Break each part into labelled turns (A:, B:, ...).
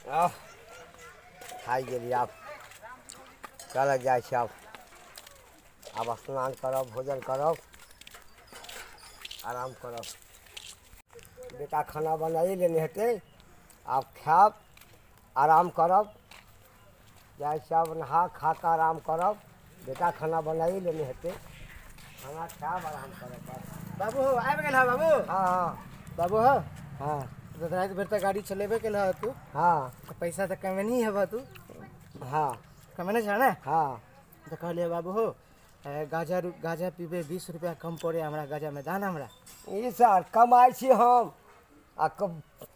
A: आह खाइ गेली। आब चल जाइ छी, आब आब स्नान करब, भोजन करब, आराम करब। बेटा खाना बनाइए लेने हेतै, आब खायब, आराम करब। जाइ छी आब नहा खा कऽ आराम करब। बेटा खाना बनाइए लेने हेतै, खाना खायब, आराम करब बस।
B: बाबू हो आबि गेल है बाबू?
A: हाँ हाँ
B: बाबू हो।
A: हाँ
B: तो राति भरि तऽ गाड़ी चलेबे केल है तू।
A: हाँ
B: तो पैसा तऽ कमेनी हेबा तू।
A: हाँ
B: कमेने छ ने?
A: हाँ।
B: तऽ कहलियै बाबू हो गाजा गाजा पीबे 20 रुपया कम पड़े हमरा गाजा में, दान हमरा।
A: ई सर कमाइ छी हम आ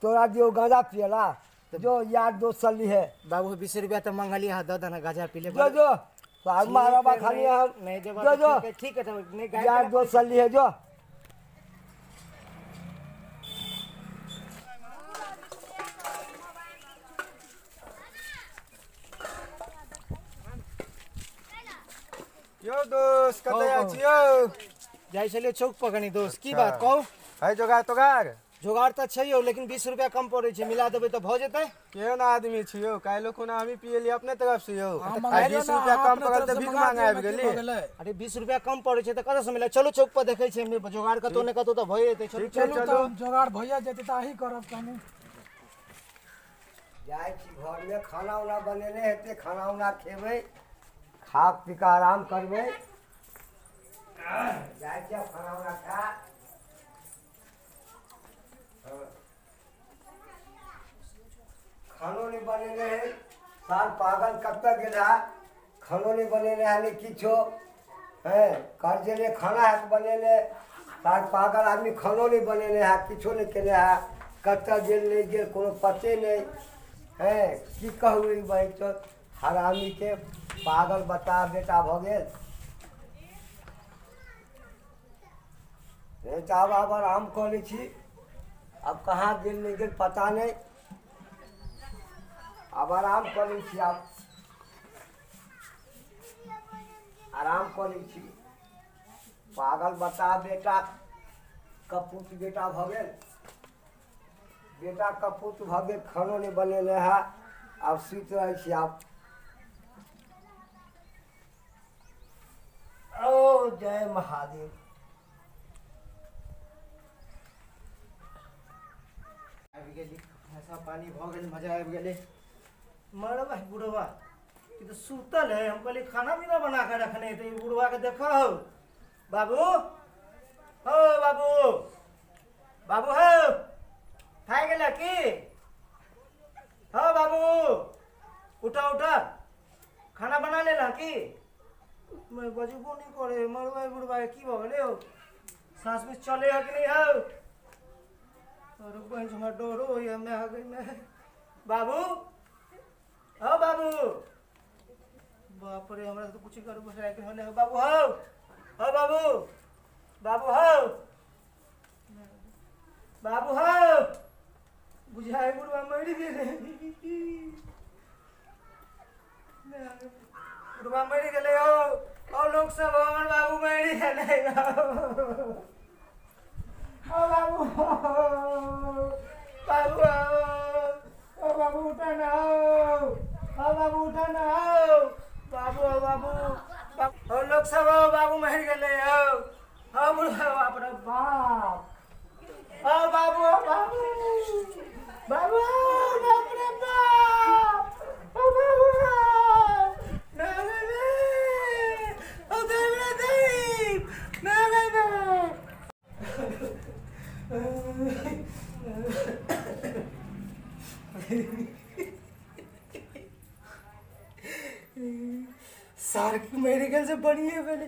A: तोरा दियौ गांजा पियला? जो यार दोस्त चली है।
B: बाबू 20 रुपया तो मंगली है, दऽ देना गाजा पी ले।
A: जो जो साग मारबा खाली हम
B: नहीं देबा।
A: जो जो
B: ठीक है, तो नहीं
A: यार दोस्त चली है जो।
C: यो दोस्त कतऽ छी यौ?
B: जाइ छलियै चौक पर कनी दोस्त। की बात कहू?
C: है जोगार तोगार?
B: जोगार तऽ छै यौ, लेकिन 20 रुपया कम पड़ै छै, मिला देबै तऽ भऽ जेतै।
C: केहन आदमी छी यौ, काल्हि खुना हमही पियलियै अपने तरफ से यौ, आ 20 रुपया कम पड़ल तऽ भीख मांगे आबि गेली।
B: अरे 20 रुपया कम पड़ै छै तऽ कतऽ से मिला? चलू चौक पर देखै छियै, जोगार कतौ ने कतौ तऽ भऽ जेतै। चलू
C: चलू
D: तऽ जोगार भइया जेतै तऽ अहीं करब। कनी
A: जाइ छी घरमे, खाना उना बनेने हेतै, खाना उना खेबै, खा पी कऽ आराम करबै। जाइ छी खाना उना खा। खानो नहीं बनेने है, साल पागल कतऽ गेल है, खानो नहीं बनेने है, नहीं किछो है, कर्जे ने खाना है बनेने। साल पागल आदमी खानो नहीं बनेने है, किछो नहीं केने है, कतऽ गेल नहीं गेल कोनो पते नहीं है। की कहू ई बहिन तो हरामी के पागल बता बेटा भऽ गेल। नहीं तऽ आब आब आराम कऽ लै छी। अब कहाँ गेल नहीं गेल पता नहीं, अब आराम कऽ लै छी, आब आराम कऽ लै छी। पागल बता बेटा कपूत बेटा भऽ गेल, बेटा कपूत भऽ गेल, खानो नहि बनेने है, आब सुति रहै छी आब। ओ जय महादेव।
B: आबि गेली, नशा पानी भऽ गेल, मजा आबि गेलै। मरबा बुढ़वा ई तऽ सुतल है, हम कहलियै खाना पीना बना कऽ रखने हेतै, ई बुढ़वा के देखो। बाबू हो बाबू, बाबू हो खाइ गेल की? हो बाबू उठा उठा, खाना बना लेला की? मैं बजबो नहीं करे। मरबा बुढ़वा की भऽ गेलै हो? साँस में चले है कि नहीं हो? और बहन हमरा डरो होइए, मैं आ गई मैं। बाबू हो बाबू, बाप रे हमरा तो कुछ कर बसाय के होले। बाबू हो हो बाबू, बाबू हो बाबू हो, बुझाए बुढ़वा मरि गेलै, बुढ़वा मरि गेलै हो। और लोग सब हमर बाबू मरि गेलै। ओ बाबू बाबू ओ बाबू उठा ना, ओ बाबू उठा ना, बाबू ओ बाबू ओ लोग सब ओ बाबू मरि गेलै हो। ओ बुढ़वा बाप रे बाप, ओ बाबू ओ बाबू बाबू बाप रे बाप, ओ बाबू ना ना ना, ओ देव रे देव ना ना ना। सार मेडिकल से बढ़िए पहले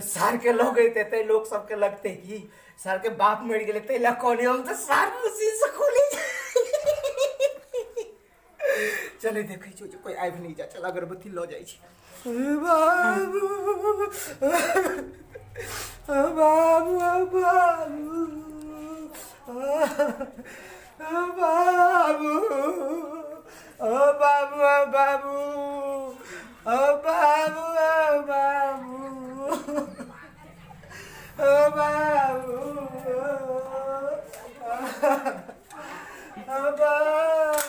B: सार के लोग अते लोग सबके लगते कि सार के बाप मर गेलै तै लए कहलियै हम तऽ सार खुशी से खोली। चले देखै छियै जे कोइ आबि नहि जाय, चल अगरबत्ती लऽ जाइ छी। बाबू बाबू बाबू बाबू ओ बाबू बाबू ओ बाबू बाबू ओ बाबू ओ बाबू।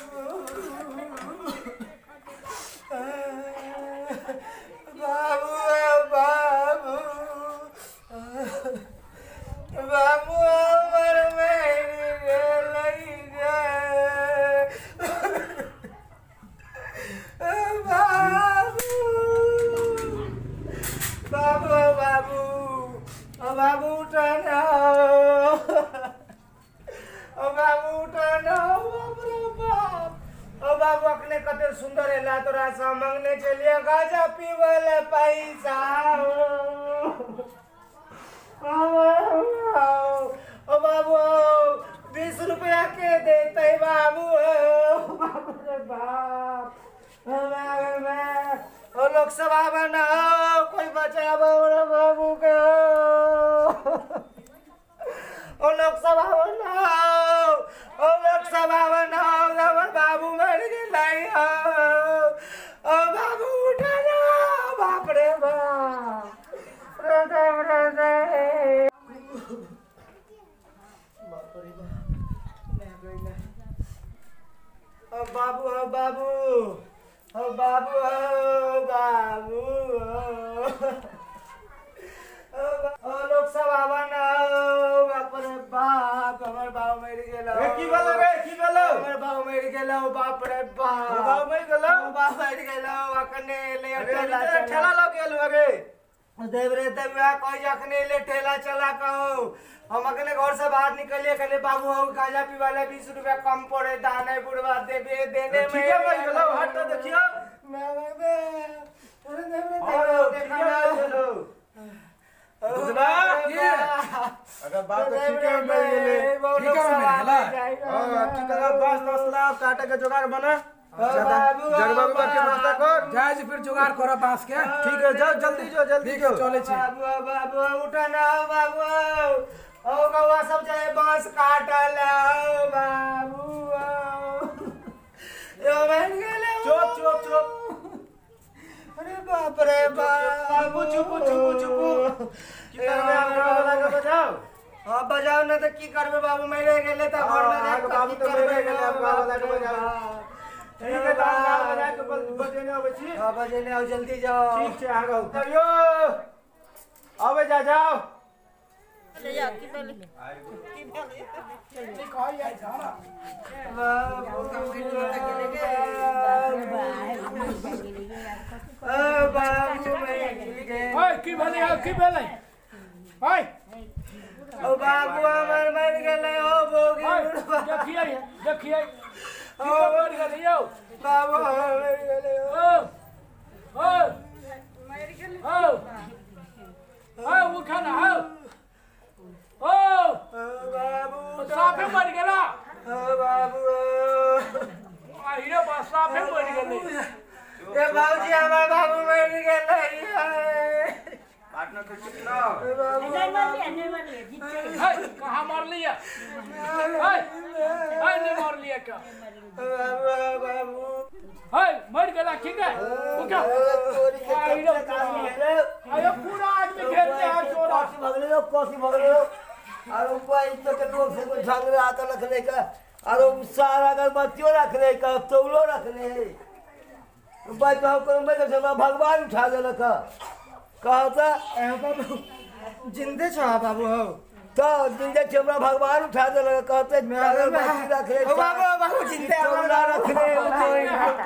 B: ओ बाबू उठा ना ओ बाबू उठा ना बाप रे बाप ओ बाबू अखने कते सुंदर एला तोरा से मांगने चलिए गाजा पीवल पैसा ओ बाबू 20 रुपया के देते बाबू बाप रे बाप ओ लोकसभा बना कोई बचाबो रे बाबू के ओ लोकसभा बनाओ ओ लोकसभा बनाओ हमर बाबू मर गेलै ओ बाबू उठा ना बाप रे बाप रे रे रे बाप रे बाप मैं गइला ओ बाबू ओ बाबू ओ बाबू ओ बाबू ओ लोकसभा बनाओ बाप रे बाप हमर बाबू मरि गेलो
C: ए की भेलो रे की भेलो
B: हमर बाबू मरि गेलो बाप रे बाप
C: बाबू मरि गेलो
B: बाबू मरि गेलो अखने ले
C: ठेला ठेला लग गेलो रे
B: देव रे देव कह जखने ले ठेला चला कहो हम अखने घर से बाहर निकलिए कहले बाबू हो गांजा पीवाला 20 रुपया कम पड़े दाने बुढ़वा देबे देने में
C: ठीक है मरि गेलो हट तो देखियो
B: मैं अरे देव रे देव देखा ना
C: बुझला अगर बाप तो ठीक है मरि गेले
D: ठीक है मरि गेला
C: हां की करब 10 लाख काटे के जोगाड़ बना जगबा के व्यवस्था कर
D: जाय जे फिर जुगाड़ करब बांस के
C: ठीक है जाओ जल्दी जो जल्दी जो
D: चले छी
B: बाबू बाबू उठा ना बाबू ओ गौवा सब जाए बांस काटल बाबू यो मर गेले
C: चुप चुप चुप
B: अरे बाप रे बाप
C: बाबू चुप चुप चुप की करबे हमरा वाला के बजाओ
B: हां बजाओ ना त की करबे बाबू मरे गेले त घर में
C: हां बाबू तो मरे गेले अब वाला के बजाओ ठीक है तान गाल बजा के बजेने आबै छी
B: हां बजेने आओ जल्दी जाओ
C: ठीक छै आ गौ यो आबै जा जाओ
E: ले की भेलै की भेलै
D: नहीं कहल जाइ छै ना
B: ओ बाबू मरि गेल
D: ओए की भेलै की भेलै ओए
B: ओ बाबू हमर मरि गेलै ओ भोगी
D: देखियै देखियै ओ मरि गेलै यौ
B: बाबू हमर मरि गेलै
D: ओ ओ
E: मरि गेलै
D: ओ ओ उठा ना ओ ओ
B: बाबू
D: साफे मरि गेला
B: ओ बाबू
D: आ हीरो बा साफे मरि गेलै
B: ए बाबूजी हमर बाबू मरि गेलै
C: पार्टनर के चुप ना
E: नहीं मरलिए नहीं मरलिए जीत
D: हे कहां मारलिए हे हे नहीं मारलिए का
B: बाबू बाबू
D: हे मर गेला ठीक है उठा अरे पूरा आदमी घेरते हैं चोरा
A: कॉफी भगले लो कॉफी भगले लो और ऊपर इतना के लोग से कोई झगड़ा आता रखने का और सारा अगरबत्तियों रखने का तौलो रखने है भाई तो हम करूँ मैं भगवान उठा देलक कहता
B: बाबू जिंदे छ बाबू हो
A: तो जिंदे छ हमरा भगवान उठा देलक कहते अगरबत्ती रखने
B: ओ बाबू बाबू जिंदे
A: तौला रखने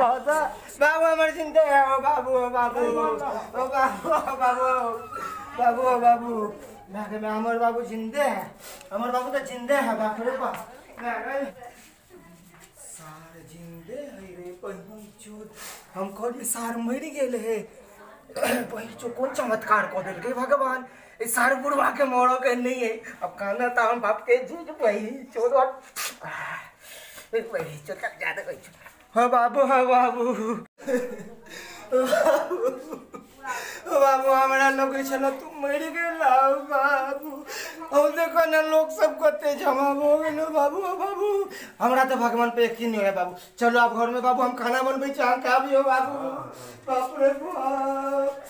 A: कहता
B: बाबू हमर जिंदे है ओ बाबू ओ बाबू ओ बाबू ओ बाबू बाबू ओ बाबू मैं के मैं हमर बाबू जिंदे है हमर बाबू तो जिंदे है बाप रे बाप मैं सार जिंदे है रे पहिन चोद हम कहलिए सार मरि गेल है पहिन चो कोन चमत्कार क देलकै भगवान ए सार बुढ़वा के मरो के नहीं है अब कहना था हम बाप के जीज पहिन चोद पहिन चोद ज्यादा कहि हाँ बाबू हाँ बाबू बाबू हमरा लगै छल तू मरि गेला बाबू हम देखो ना लोग सब कते जमा हो गेलो बाबू बाबू हमरा तो भगवान पे यकीन नहीं है बाबू चलो आप घर में बाबू हम खाना बनबै छी अहाँ खाबियो बाबू बाप रे बाप।